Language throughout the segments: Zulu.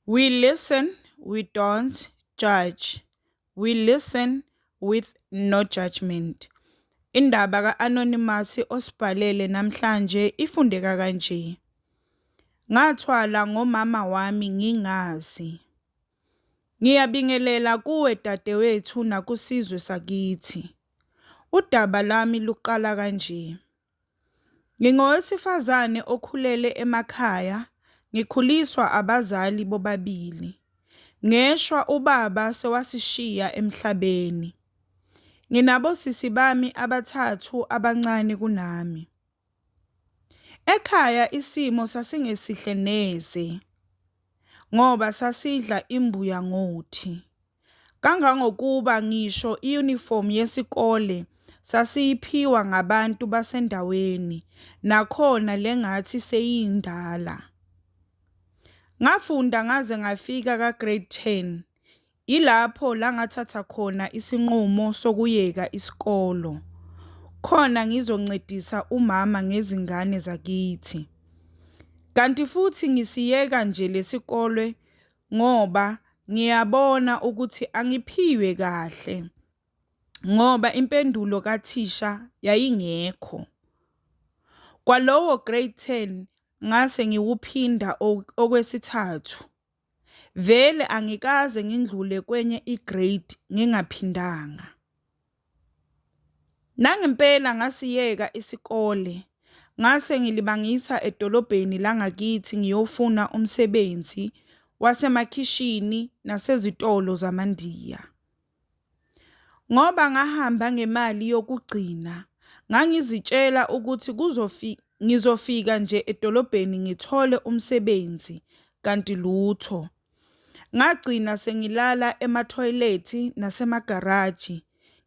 We listen, we don't judge. We listen with no judgment. Indaba ka-Anonymous osibhalele namhlanje ifundeka kanje. Ngathwala ngomama wami ngingazi. Ngiyabingelela kuwe dadewethu nakusizwe sakithi. Udaba lami luqala kanje. Ngingowesifazane okhulele emakhaya, ngikhuliswa abazali bobabili. Ngeshwa ubaba sewasishiya emhlabeni. Nginabosisi bami abathathu abancane kunami. Ekhaya isimo sasingesihle neze ngoba sasidla imbuya ngothi. Kangangokuba ngisho i-uniform yesikole sasiyiphiwa ngabantu basendaweni, nakhona lengathi seyindala. Ngafunda ngaze ngafika ka-grade 10, yilapho la ngathatha khona isinqumo sokuyeka isikolo, khona ngizoncedisa umama ngezingane zakithi. Kanti futhi ngisiyeka nje lesikole ngoba ngiyabona ukuthi angiphiwe kahle ngoba impendulo kathisha yayingekho. Kwalowo grade 10 ngase ngiwuphinda okwesithathu. Vele angikaze ngindlule kwenye i-grade ngingaphindanga. Nangempela ngasiyeka isikole, ngase ngilibangisa edolobheni langakithi ngiyofuna umsebenzi wasemakhishini nasezitolo zamaNdiya. Ngoba ngahamba ngemali yokugcina, ngangizitshela ukuthi ngizofika nje edolobheni ngithole umsebenzi, kanti lutho. Ngagcina sengilala emathoyilethi nasemagaraji,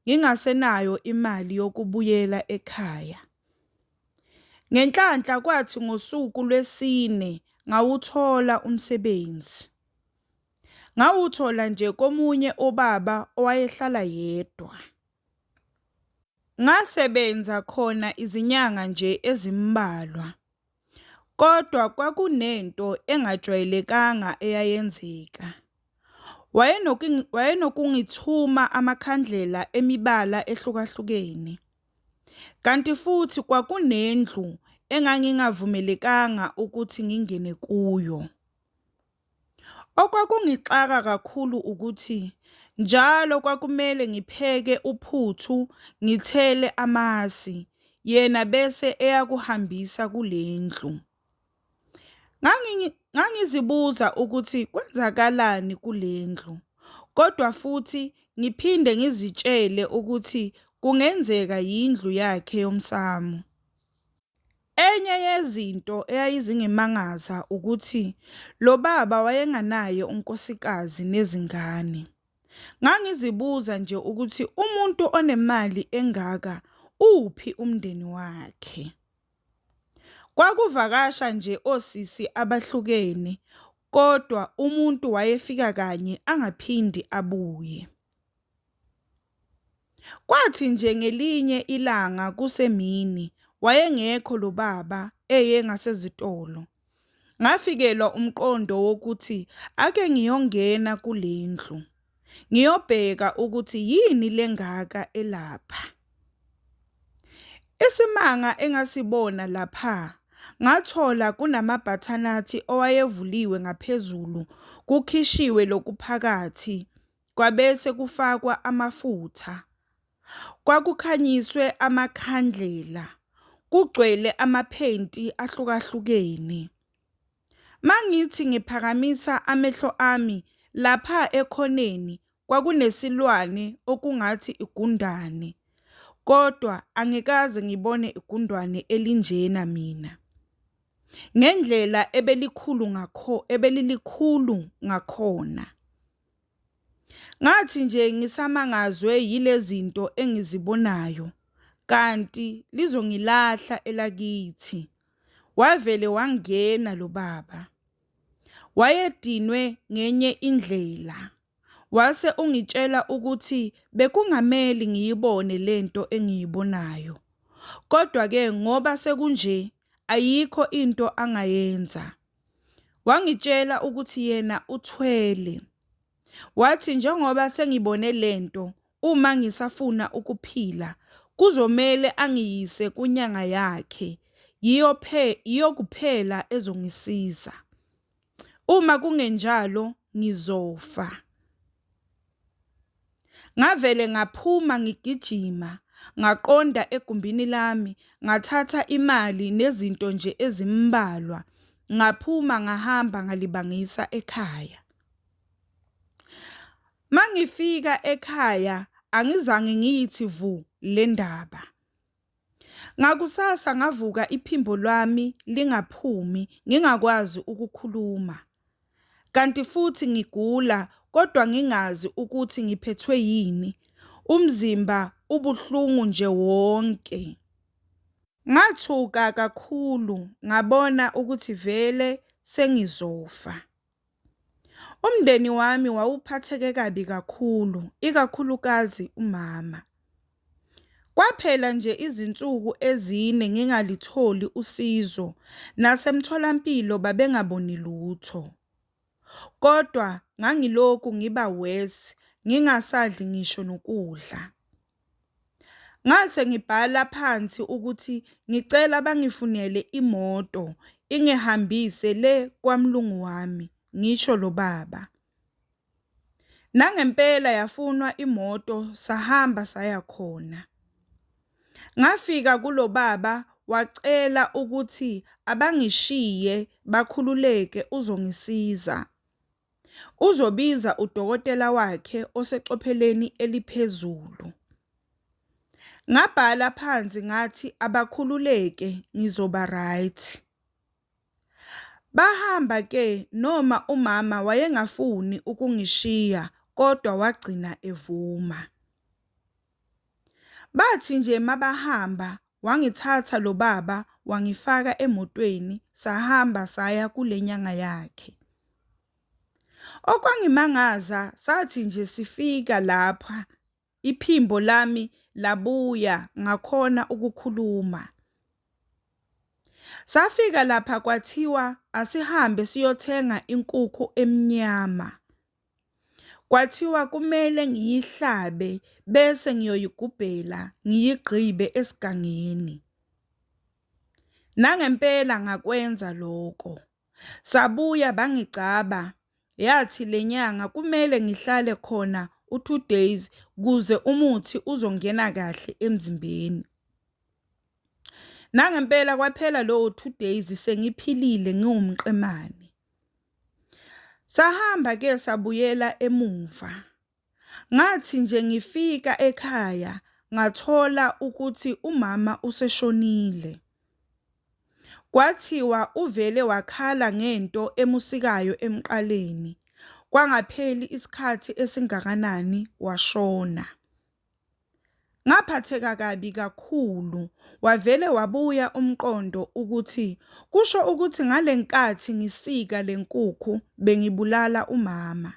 ngingasenayo imali yokubuyela ekhaya. Ngenhlanhla kwathi ngosuku lwesine ngawuthola umsebenzi. Ngawuthola nje komunye ubaba owayehlala yedwa. Ngasebenza khona izinyanga nje ezimbalwa, kodwa kwakunento engajwayelekanga eyayenzeka. Wayenokungithuma amakhandlela emibala ehlukahlukene. Kanti futhi kwakunendlu engangingavumelekanga ukuthi ngingene kuyo. Okwakungixaka kakhulu ukuthi njalo kwakumele ngipheke uphuthu ngithele amasi, yena bese eyakuhambisa kule ndlu. Ngangizibuza ukuthi kwenzakalani kule ndlu, kodwa futhi ngiphinde ngizitshele ukuthi kungenzeka yindlu yakhe yomsamo. Enye yezinto eyayizingimangaza ukuthi lo baba wayenganaye unkosikazi nezingane. Ngangizibuza nje ukuthi umuntu onemali engaka uphi umndeni wakhe? Kwakuvakasha nje osisi abahlukene kodwa umuntu wayefika kanye angaphindi abuye. Kwathi nje ngelinye ilanga kusemini wayengekho lo baba eye ngasezitolo. Ngafikelwa umqondo wokuthi ake ngiyongena kule ndlu ngiyobheka ukuthi yini lengaka elapha. Isimanga engasibona lapha, ngathola kunamabhathanathi owayevuliwe ngaphezulu kukhishiwe lokuphakathi kwabese kufakwa amafutha. Kwakukhanyiswe amakhandlela, kugcwele amaphenti ahlukahlukene. Mangithi ngiphakamisa amehlo ami lapha ekhoneni kwakunesilwane okungathi igundane, kodwa angikaze ngibone igundwane elinjena mina. Ngendlela ebelikhulu ngakho ebelilikhulu ngakhona. Ngathi nje ngisamangazwe yile zinto engizibonayo, kanti lizongilahla elakithi. Wavele wangena lo baba. Wayedinwe ngenye indlela. Wase ungitshela ukuthi bekungamele ngiyibone lento engiyibonayo. Kodwa-ke ngoba sekunje, ayikho into angayenza. Wangitshela ukuthi yena uthwele. Wathi njengoba sengibone lento uma ngisafuna ukuphila kuzomele angiyise kunyanga yakhe yiyo kuphela ezongisiza. Uma kungenjalo ngizofa. Ngavele ngaphuma ngigijima ngaqonda egumbini lami ngathatha imali nezinto nje ezimbalwa ngaphuma ngahamba ngalibangisa ekhaya. Mangifika ekhaya angizange ngiyithi vu le ndaba. Ngakusasa ngavuka iphimbo lwami lingaphumi ngingakwazi ukukhuluma. Kanti futhi ngigula kodwa ngingazi ukuthi ngiphethwe yini. Umzimba ubuhlungu nje wonke. Ngathuka kakhulu ngabona ukuthi vele sengizofa. Umndeni wami wawuphatheke kabi kakhulu, ikakhulukazi umama. Kwaphela nje izinsuku ezine ngingalitholi usizo, nasemtholampilo babengaboni lutho. Kodwa ngangilokhu ngiba worse, ngingasadli ngisho nokudla. Ngase ngibhala phansi ukuthi ngicela bangifunele imoto ingihambise le kwamlungu wami, ngisho lo baba. Nangempela yafunwa imoto sahamba saya khona. Ngafika kulo baba wacela ukuthi abangishiye bakhululeke uzongisiza. Uzobiza udokotela wakhe osecopheleni eliphezulu. Ngabhala phansi ngathi abakhululeke ngizoba right. Bahamba ke noma umama wayengafuni ukungishiya kodwa wagcina evuma. Bathi nje mabahamba wangithatha lo baba wangifaka emotweni sahamba saya kule nyanga yakhe. Okwangimangaza sathi nje sifika lapha iphimbo lami labuya ngakhona ukukhuluma. Safika lapha kwathiwa asihambe siyothenga inkukhu emnyama. Kwathiwa kumele ngiyihlabe bese ngiyoyigubhela ngiyigqibe esigangeni. Nangempela ngakwenza lokho. Sabuya bangigcaba, yathi le nyanga kumele ngihlale khona u-2 days kuze umuthi uzongena kahle emzimbeni. Nangempela kwaphela lowo 2 days sengiphilile ngiwumqemane. Sahamba ke sabuyela emuva. Ngathi nje ngifika ekhaya ngathola ukuthi umama useshonile. Kwathiwa uvele wakhala ngento emusikayo emqaleni, kwangapheli isikhathi esingakanani washona. Ngaphatheka kabi kakhulu, wavele wabuya umqondo ukuthi kusho ukuthi ngale nkathi ngisika le nkukhu bengibulala umama.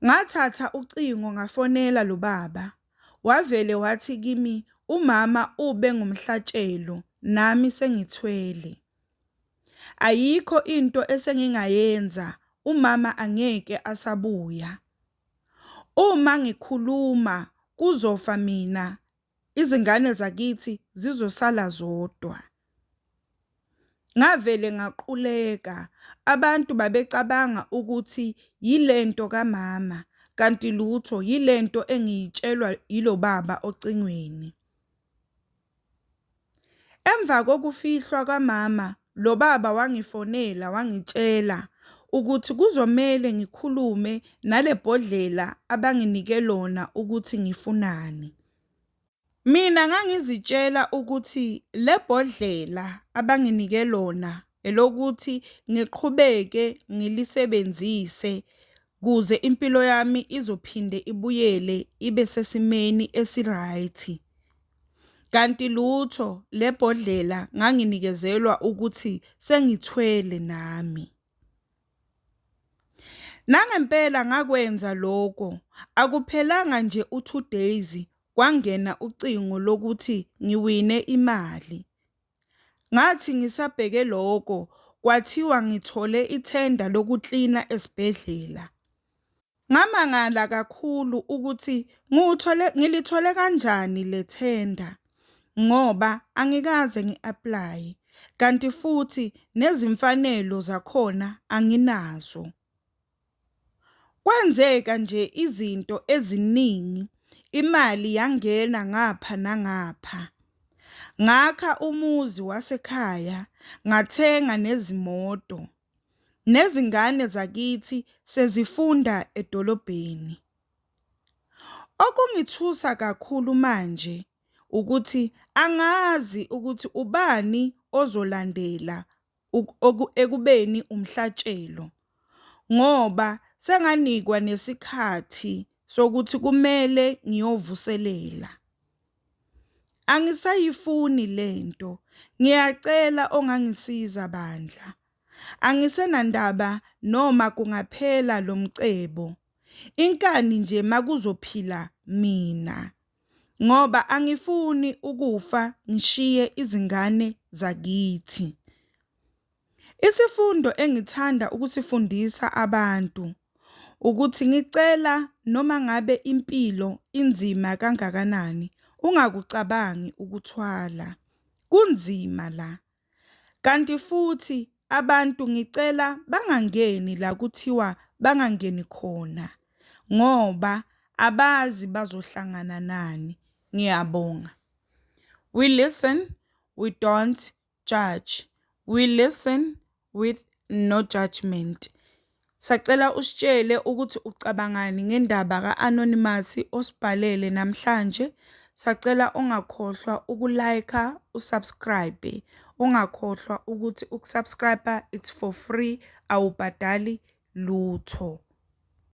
Ngathatha ucingo ngafonela lo baba, wavele wathi kimi umama ube ngumhlatshelo nami sengithwele. Ayikho into esengingayenza, umama angeke asabuya. Uma ngikhuluma kuzofa mina, izingane zakithi zizosala zodwa. Ngavele ngaquleka, abantu babecabanga ukuthi yilento kamama kanti lutho yilento engiyitshelwa yilo baba ocingweni. Emva kokufihlwa kwamama, lo baba wangifonela wangitshela ukuthi kuzomele ngikhulume nale bhodlela abanginike lona ukuthi ngifunani. Mina ngangizitshela ukuthi le bhodlela abanginike lona elokuthi ngiqhubeke ngilisebenzise kuze impilo yami izophinde ibuyele ibe sesimeni esi-right. Kanti lutho le bhodlela nganginikezelwa ukuthi sengithwele nami. Nangempela ngakwenza lokho, akuphelanga nje u-two days kwangena ucingo lokuthi ngiwine imali. Ngathi ngisabheke lokho kwathiwa ngithole ithenda lokuklina esibhedlela. Ngamangala kakhulu ukuthi ngiwuthole ngilithole kanjani le thenda ngoba angikaze ngi-aplaye, kanti futhi nezimfanelo zakhona anginazo. Kwenzeka nje izinto eziningi, imali yangena ngapha nangapha. Ngakha umuzi wasekhaya, ngathenga nezimoto, nezingane zakithi sezifunda edolobheni. Okungithusa kakhulu manje ukuthi angazi ukuthi ubani ozolandela ekubeni umhlatshelo ngoba senganikwa nesikhathi sokuthi kumele ngiyovuselela. Angisayifuni lento, ngiyacela ongangisiza bandla. Angisenandaba noma kungaphela lo mcebo, inkani nje makuzophila mina ngoba angifuni ukufa ngishiye izingane zakithi. Isifundo engithanda ukusifundisa abantu ukuthi ngicela noma ngabe impilo inzima kangakanani, ungakucabangi ukuthwala, kunzima la. Kanti futhi abantu ngicela bangangeni la kuthiwa bangangeni khona ngoba abazi bazohlangana nani. Ngiyabonga. We listen, we don't judge. We listen with no judgment. Sacela usitshele ukuthi ucabangani ngendaba ka-Anonymous osibhalele namhlanje. Sacela ungakhohlwa uku-like, usubscribe. Ungakhohlwa ukuthi ukusubscribe it's for free, awubhadali lutho.